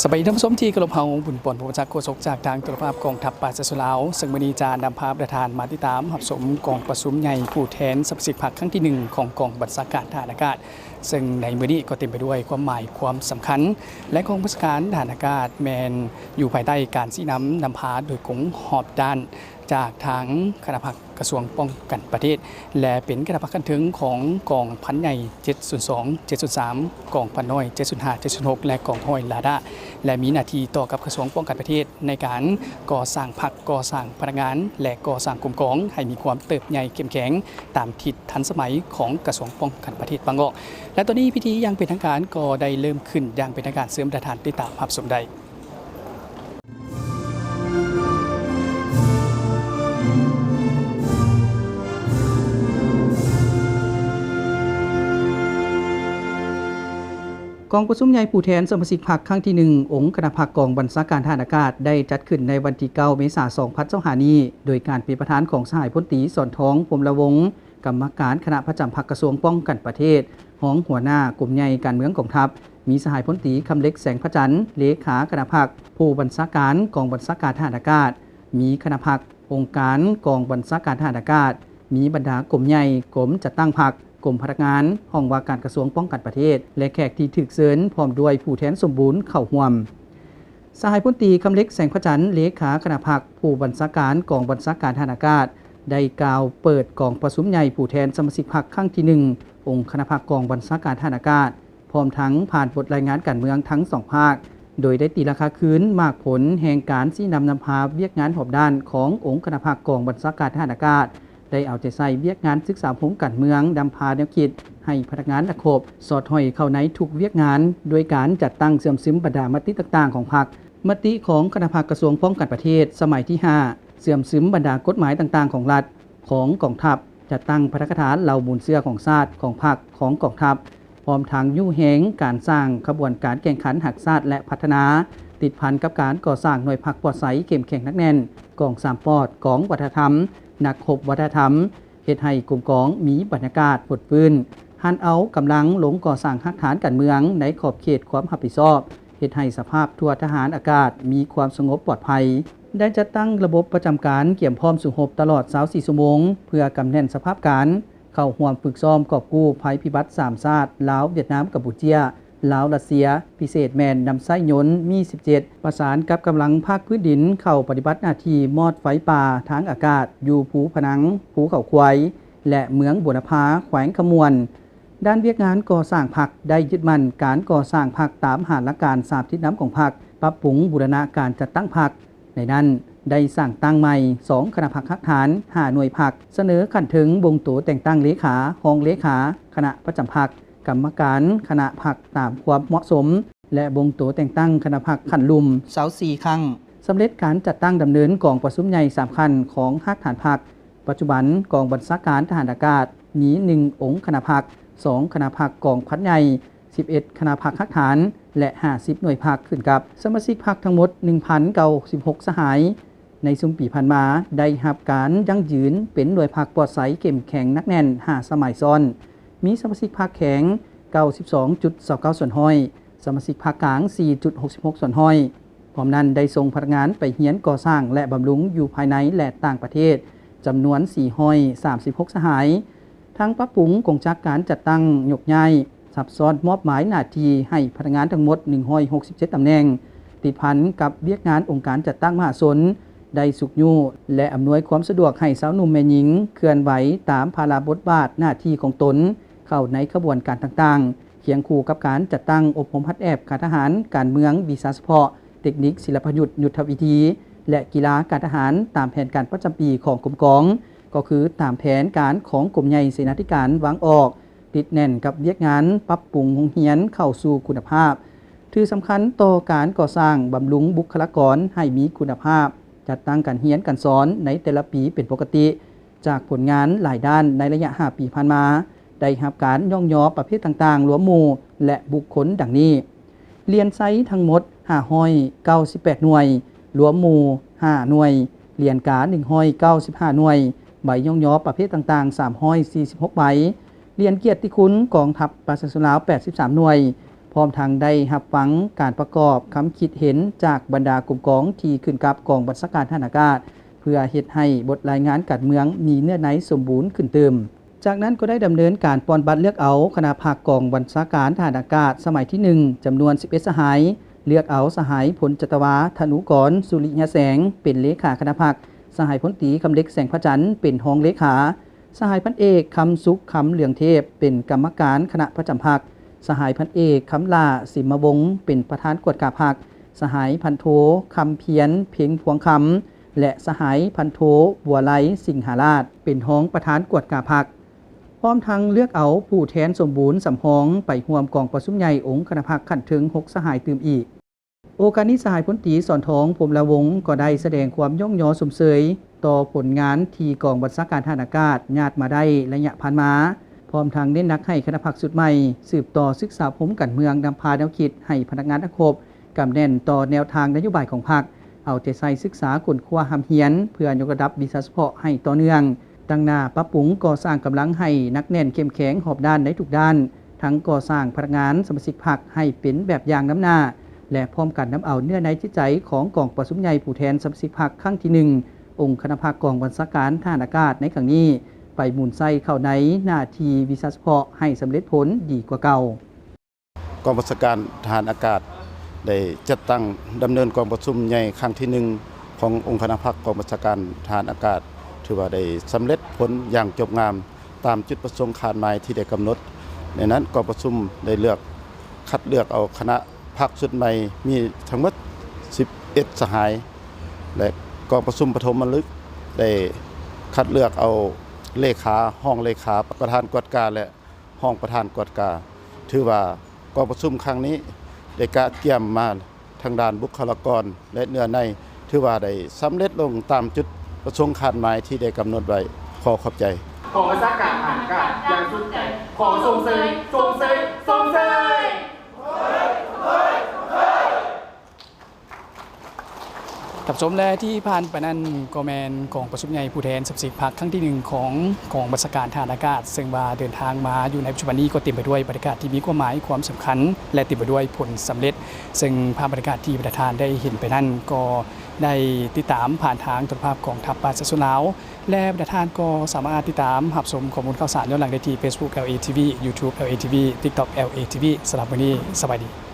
ສະບາຍດີທ່ານຜູ້ຊົມທີ່ເຄົາລົບ, ເຮົາ ບຸນປອນ ພົມມະຈັກ ໂຄສົກຈາກທາງໂທລະພາບກອງທັບປະຊາຊົນລາວ, ເຊິ່ງມື້ນີ້ຈະນຳພາທຸກທ່ານມາຕິດຕາມຮັບຊົມກອງປະຊຸມໃຫຍ່ຜູ້ແທນສະມາຊິກພັກຄັ້ງທີໜຶ່ງຂອງກອງບັນຊາການທະຫານອາກາດ, ເຊິ່ງໃນມື້ນີ້ກໍເຕັມໄປດ້ວຍຄວາມໝາຍຄວາມສຳຄັນ ແລະ ກອງບັນຊາການທະຫານອາກາດແມ່ນຢູ່ພາຍໃຕ້ການຊີ້ນຳນຳພາໂດຍກົງຮອບດ້ານ ຈາກທາງຄະນະພັກກະຊວງປ້ອງກັນປະເທດ ແລະ ເປັນຄະນະພັກຂັ້ນເທິງຂອງກອງພັນໃຫຍ່ເຈັດສູນສອງ ເຈັດສູນສາມ ກອງພັນນ້ອຍເຈັດສູນຫ້າ ເຈັດສູນຫົກ ແລະ ກອງຮ້ອຍລາດາ ແລະ ມີໜ້າທີ່ຕໍ່ກັບກະຊວງປ້ອງກັນປະເທດ ໃນການກໍ່ສ້າງພັກ, ກໍ່ສ້າງພະນັກງານ ແລະ ກໍ່ສ້າງກົມກອງໃຫ້ມີຄວາມເຕີບໃຫຍ່ເຂັ້ມແຂງ ຕາມທິດທັນສະໄໝຂອງກະຊວງປ້ອງກັນປະເທດບາງກອກ. ແລະ ຕອນນີ້ພິທີຢ່າງເປັນທາງການກໍໄດ້ເລີ່ມຂຶ້ນຢ່າງເປັນທາງການ, ເຊີນທ່ານຕິດຕາມຮັບຊົມໄດ້. ກອງປະຊຸມໃຫຍ່ຜູ້ແທນສະມາຊິກພັກຄັ້ງທີໜຶ່ງ ອົງຄະນະພັກກອງບັນຊາການທະຫານອາກາດ ໄດ້ຈັດຂຶ້ນໃນວັນທີເກົ້າ ເມສາ ສອງພັນຊາວຫ້ານີ້ ໂດຍການເປັນປະທານຂອງສະຫາຍພົນຕີ ສອນທອງ ພົມລະວົງ ກຳມະການຄະນະປະຈຳພັກກະຊວງປ້ອງກັນປະເທດ, ຮອງຫົວໜ້າກົມໃຫຍ່ການເມືອງກອງທັບ, ມີສະຫາຍພົນຕີ ຄຳເລັກ ແສງພະຈັນ ເລຂາຄະນະພັກ, ຜູ້ບັນຊາການກອງບັນຊາການທະຫານອາກາດ, ມີຄະນະພັກ, ອົງການກອງບັນຊາການທະຫານອາກາດ, ມີບັນດາກົມໃຫຍ່, ກົມຈັດຕັ້ງພັກ, ກົມພະນັກງານ, ຫ້ອງວ່າການກະຊວງປ້ອງກັນປະເທດ ແລະ ແຂກທີ່ຖືກເຊີນ ພ້ອມດ້ວຍຜູ້ແທນສົມບູນເຂົ້າຮ່ວມ. ສະຫາຍພົນຕີ ຄຳເລັກ ແສງພະຈັນ ເລຂາຄະນະພັກ, ຜູ້ບັນຊາການກອງບັນຊາການທະຫານອາກາດ ໄດ້ກ່າວເປີດກອງປະຊຸມໃຫຍ່ຜູ້ແທນສະມາຊິກພັກຄັ້ງທີໜຶ່ງ ອົງຄະນະພັກກອງບັນຊາການທະຫານອາກາດ, ພ້ອມທັງຜ່ານບົດລາຍງານການເມືອງທັງສອງພາກ, ໂດຍໄດ້ຕີລາຄາຄືນໝາກຜົນແຫ່ງການຊີ້ນຳນຳພາວຽກງານຮອບດ້ານຂອງອົງຄະນະພັກກອງບັນຊາການທະຫານອາກາດ, ໄດ້ເອົາໃຈໃສ່ວຽກງານສຶກສາອົບຮົມການເມືອງ, ນຳພາແນວຄິດໃຫ້ພະນັກງານນັກຮົບ ສອດຫ້ອຍເຂົ້າໃນທຸກວຽກງານ ດ້ວຍການຈັດຕັ້ງເຊື່ອມຊຶມບັນດາມະຕິຕ່າງໆຂອງພັກ, ມະຕິຂອງຄະນະພັກກະຊວງປ້ອງກັນປະເທດສະໄໝທີຫ້າ, ເຊື່ອມຊຶມບັນດາກົດໝາຍຕ່າງໆຂອງລັດ, ຂອງກອງທັບ, ຈັດຕັ້ງປາຖະກະຖາເຫຼົ່າມູນເຊື້ອຂອງຊາດ, ຂອງພັກ, ຂອງກອງທັບ, ພ້ອມທັງຍູ້ແຮງການສ້າງຂະບວນການແຂ່ງຂັນຮັກຊາດ ແລະ ພັດທະນາ, ຕິດພັນກັບການກໍ່ສ້າງໜ່ວຍພັກປອດໃສເຂັ້ມແຂງໜັກແໜ້ນ, ກອງສາມປອດ, ກອງວັດທະນະທຳ, ນັກຮົບວັດທະນະທຳ, ເຮັດໃຫ້ກົມກອງມີບັນຍາກາດຟົດຟື້ນ, ຫັນເອົາກຳລັງລົງກໍ່ສ້າງຮາກຖານການເມືອງໃນຂອບເຂດຄວາມຮັບຜິດຊອບ, ເຮັດໃຫ້ສະພາບທົ່ວທະຫານອາກາດມີຄວາມສະຫງົບປອດໄພ, ໄດ້ຈັດຕັ້ງລະບົບປະຈຳການກຽມພ້ອມສູ້ຮົບຕະຫຼອດຊາວສີ່ຊົ່ວໂມງ ເພື່ອກຳແໜ້ນສະພາບການ, ເຂົ້າຮ່ວມຝຶກຊ້ອມກອບກູ້ໄພພິບັດສາມຊາດ ລາວ, ຫວຽດນາມ, ກຳປູເຈຍ, ລາວ, ຣັດເຊຍ, ພິເສດແມ່ນນຳໃຊ້ຍົນມີສິບເຈັດ ປະສານກັບກຳລັງພາກພື້ນດິນເຂົ້າປະຕິບັດໜ້າທີ່ມອດໄຟປ່າທາງອາກາດຢູ່ພູພະນັງ, ພູເຂົາຄວາຍ ແລະ ເມືອງບົວນະພາ, ແຂວງຄຳມ່ວນ. ດ້ານວຽກງານກໍ່ສ້າງພັກໄດ້ຍຶດໝັ້ນການກໍ່ສ້າງພັກຕາມຫ້າຫຼັກການສາມທິດນຳຂອງພັກ, ປັບປຸງບູລະນະການຈັດຕັ້ງພັກ, ໃນນັ້ນໄດ້ສ້າງຕັ້ງໃໝ່ສອງຄະນະພັກຮາກຖານ, ຫ້າໜ່ວຍພັກ, ສະເໜີຂັ້ນເທິງບົ່ງໂຕແຕ່ງຕັ້ງເລຂາ, ຮອງເລຂາ, ຄະນະປະຈຳພັກ, ກຳມະການຄະນະພັກຕາມຄວາມເໝາະສົມ ແລະ ບົ່ງໂຕແຕ່ງຕັ້ງຄະນະພັກຂັ້ນລຸ່ມຊາວສີ່ຄັ້ງ, ສຳເລັດການຈັດຕັ້ງດຳເນີນກອງປະຊຸມໃຫຍ່ສາມຂັ້ນຂອງຮາກຖານພັກ. ປັດຈຸບັນກອງບັນຊາການທະຫານອາກາດມີໜຶ່ງອົງຄະນະພັກ, ສອງຄະນະພັກກອງພັນໃຫຍ່, ສິບເອັດຄະນະພັກຮາກຖານ ແລະ ຫ້າສິບໜ່ວຍພັກຂຶ້ນກັບ. ສະມາຊິກພັກທັງໝົດໜຶ່ງພັນເກົ້າສິບຫົກສະຫາຍ ໃນຊຸມປີຜ່ານມາໄດ້ຮັບການຢັ້ງຢືນເປັນໜ່ວຍພັກປອດໃສເຂັ້ມແຂງໜັກແໜ້ນຫ້າສະໄໝຊ້ອນ, ມີສະມາຊິກພັກແຂງເກົ້າສິບສອງຈຸດຊາວເກົ້າສ່ວນຮ້ອຍ, ສະມາຊິກພັກກາງສີ່ຈຸດຫົກສິບຫົກສ່ວນຮ້ອຍ. ພ້ອມນັ້ນໄດ້ສົ່ງພະນັກງານໄປຮຽນກໍ່ສ້າງ ແລະ ບຳລຸງຢູ່ພາຍໃນ ແລະ ຕ່າງປະເທດ ຈຳນວນສີ່ຮ້ອຍສາມສິບຫົກສະຫາຍ. ທັງປັບປຸງກົງຈັກການຈັດຕັ້ງ, ຍົກຍ້າຍ, ສັບຊ້ອນມອບໝາຍໜ້າທີ່ໃຫ້ພະນັກງານທັງໝົດໜຶ່ງຮ້ອຍຫົກສິບເຈັດຕຳແໜ່ງ, ຕິດພັນກັບວຽກງານອົງການຈັດຕັ້ງມະຫາຊົນ, ໄດ້ຊຸກຍູ້ ແລະ ອຳນວຍຄວາມສະດວກໃຫ້ຊາວໜຸ່ມແມ່ຍິງເຄື່ອນໄຫວຕາມພາລະບົດບາດໜ້າທີ່ຂອງຕົນເຂົ້າໃນຂະບວນການຕ່າງໆ, ຄຽງຄູ່ກັບການຈັດຕັ້ງອົບຮົມຫັດແອບການທະຫານ, ການເມືອງ, ວິຊາສະເພາະ, ເຕັກນິກ, ສິລະປະຍຸດ, ຍຸດທະວິທີ ແລະ ກິລາການທະຫານ ຕາມແຜນການປະຈຳປີຂອງກົມກອງ, ກໍຄືຕາມແຜນການຂອງກົມໃຫຍ່ເສນາທິການວາງອອກ, ຕິດແໜ້ນກັບວຽກງານປັບປຸງໂຮງຮຽນເຂົ້າສູ່ຄຸນນະພາບ, ຖືສຳຄັນຕໍ່ການກໍ່ສ້າງບຳລຸງບຸກຄະລາກອນໃຫ້ມີຄຸນນະພາບ, ຈັດຕັ້ງການຮຽນການສອນໃນແຕ່ລະປີເປັນປົກກະຕິ. ຈາກຜົນງານຫຼາຍດ້ານໃນໄລຍະຫ້າປີຜ່ານມາ, ໄດ້ຮັບການຍ້ອງຍໍປະເພດຕ່າງໆລວມໝູ່ ແລະ ບຸກຄົນ ດັ່ງນີ້: ຫຼຽນໄຊທັງໝົດຫ້າຮ້ອຍເກົ້າສິບແປດໜ່ວຍ, ລວມໝູ່ຫ້າໜ່ວຍ, ຫຼຽນກາໜຶ່ງຮ້ອຍເກົ້າສິບຫ້າໜ່ວຍ, ໃບຍ້ອງຍໍປະເພດຕ່າງໆສາມຮ້ອຍສີ່ສິບຫົກໃບ, ຫຼຽນກຽດຕິຄຸນກອງທັບປະຊາຊົນລາວແປດສິບສາມໜ່ວຍ, ໃບ ພ້ອມທັງໄດ້ຮັບຟັງການປະກອບຄຳຄິດເຫັນຈາກບັນດາກົມກອງທີ່ຂຶ້ນກັບກອງບັນຊາການທະຫານອາກາດ ເພື່ອເຮັດໃຫ້ບົດລາຍງານການເມືອງມີເນື້ອໃນສົມບູນຂຶ້ນຕື່ມ. ຈາກນັ້ນກໍໄດ້ດຳເນີນການປ່ອນບັດເລືອກເອົາຄະນະພັກກອງບັນຊາການທະຫານອາກາດສະໄໝທີໜຶ່ງ ຈຳນວນສິບເອັດສະຫາຍ, ເລືອກເອົາສະຫາຍ ພົນຈັດຕະວາ ທະນູກອນ ສຸລິຍະແສງ ເປັນເລຂາຄະນະພັກ, ສະຫາຍ ພົນຕີ ຄຳເລັກ ແສງພະຈັນ ເປັນຮອງເລຂາ, ສະຫາຍ ພັນເອກ ຄຳສຸກ ຄຳເຫຼືອງເທບ ເປັນກຳມະການຄະນະປະຈຳພັກ, ສະຫາຍ ພັນເອກ ຄຳຫຼ້າ ສິມມະວົງ ເປັນປະທານກວດກາພັກ, ສະຫາຍ ພັນໂທ ຄຳພຽນ ເພັງພວງຄຳ ແລະ ສະຫາຍ ພັນໂທ ບົວໄລ ສິງຫາລາດ ເປັນຮອງປະທານກວດກາພັກ. ພ້ອມທັງເລືອກເອົາຜູ້ແທນສົມບູນສຳຮອງໄປຮ່ວມກອງປະຊຸມໃຫຍ່ອົງຄະນະພັກຂັ້ນເທິງຫົກສະຫາຍຕື່ມອີກ. ໂອກາດນີ້ ສະຫາຍ ພົນຕີ ສອນທອງ ພົມລະວົງ ກໍໄດ້ສະແດງຄວາມຍ້ອງຍໍຊົມເຊີຍຕໍ່ຜົນງານທີ່ກອງບັນຊາການທະຫານອາກາດຍາດມາໄດ້ໄລຍະຜ່ານມາ, ພ້ອມທັງເນັ້ນໜັກໃຫ້ຄະນະພັກຊຸດໃໝ່ສືບຕໍ່ສຶກສາອົບຮົມການເມືອງ, ນຳພາແນວຄິດໃຫ້ພະນັກງານນັກຮົບ ກຳແໜ້ນຕໍ່ແນວທາງນະໂຍບາຍຂອງພັກ, ເອົາໃຈໃສ່ສຶກສາຄົ້ນຄວ້າຮ່ຳຮຽນ ເພື່ອຍົກລະດັບວິຊາສະເພາະໃຫ້ຕໍ່ເນື່ອງ, ຕັ້ງໜ້າປັບປຸງກໍ່ສ້າງກຳລັງໃຫ້ໜັກແໜ້ນເຂັ້ມແຂງຮອບດ້ານໃນທຸກດ້ານ, ທັງກໍ່ສ້າງພະນັກງານສະມາຊິກພັກໃຫ້ເປັນແບບຢ່າງນຳໜ້າ ແລະ ພ້ອມກັນນຳເອົາເນື້ອໃນຈິດໃຈຂອງກອງປະຊຸມໃຫຍ່ຜູ້ແທນສະມາຊິກພັກຄັ້ງທີໜຶ່ງ ອົງຄະນະພັກກອງບັນຊາການທະຫານອາກາດໃນຄັ້ງນີ້ ໄປໝູນໃສ່ເຂົ້າໃນໜ້າທີ່ວິຊາສະເພາະໃຫ້ສຳເລັດຜົນດີກວ່າເກົ່າ. ກອງບັນຊາການທະຫານອາກາດໄດ້ຈັດຕັ້ງດຳເນີນກອງປະຊຸມໃຫຍ່ຄັ້ງທີໜຶ່ງຂອງອົງຄະນະພັກກອງບັນຊາການທະຫານອາກາດ ຖືວ່າໄດ້ສຳເລັດຜົນຢ່າງຈົບງາມຕາມຈຸດປະສົງຄາດໝາຍທີ່ໄດ້ກຳນົດ. ໃນນັ້ນກອງປະຊຸມໄດ້ເລືອກ ຄັດເລືອກເອົາຄະນະພັກຊຸດໃໝ່ມີທັງໝົດສິບເອັດສະຫາຍ ແລະ ກອງປະຊຸມປະຖົມມະລຶກໄດ້ຄັດເລືອກເອົາເລຂາ, ຮອງເລຂາ, ປະທານກວດກາ ແລະ ຮອງປະທານກວດກາ. ຖືວ່າກອງປະຊຸມຄັ້ງນີ້ໄດ້ກະກຽມມາທາງດ້ານບຸກຄະລາກອນ ແລະ ເນື້ອໃນ ຖືວ່າໄດ້ສຳເລັດລົງຕາມຈຸດປະສົງຄາດໝາຍທີ່ໄດ້ກຳນົດໄວ້. ຂໍຂອບໃຈ. ຂອງບັນຊາການທະຫານອາກາດຢ່າງສຸດໃຈ. ຂໍຊົມເຊີຍ, ຊົມເຊີຍ, ຊົມເຊີຍ. ທ່ານຜູ້ຊົມ ແລະ ທີ່ຜ່ານໄປນັ້ນກໍແມ່ນກອງປະຊຸມໃຫຍ່ຜູ້ແທນສະມາຊິກພັກຄັ້ງທີໜຶ່ງຂອງກອງບັນຊາການທະຫານອາກາດ, ເຊິ່ງວ່າເດີນທາງມາຢູ່ໃນປັດຈຸບັນນີ້ກໍເຕັມໄປດ້ວຍບັນຍາກາດທີ່ມີຄວາມໝາຍຄວາມສຳຄັນ ແລະ ເຕັມໄປດ້ວຍຜົນສຳເລັດ. ເຊິ່ງພາບບັນຍາກາດທີ່ບັນດາທ່ານໄດ້ເຫັນໄປນັ້ນ ກໍໄດ້ຕິດຕາມຜ່ານທາງໂທລະພາບກອງທັບປະຊາຊົນລາວ ແລະ ບັນດາທ່ານກໍສາມາດຕິດຕາມຮັບຊົມຂໍ້ມູນຂ່າວສານຍ້ອນຫຼັງໄດ້ທີ່ Facebook ແອລເອ ທີ ວີ, YouTube ແອລເອ ທີ ວີ, TikTok ແອລເອ ທີ ວີ. ສຳລັບມື້ນີ້ ສະບາຍດີ.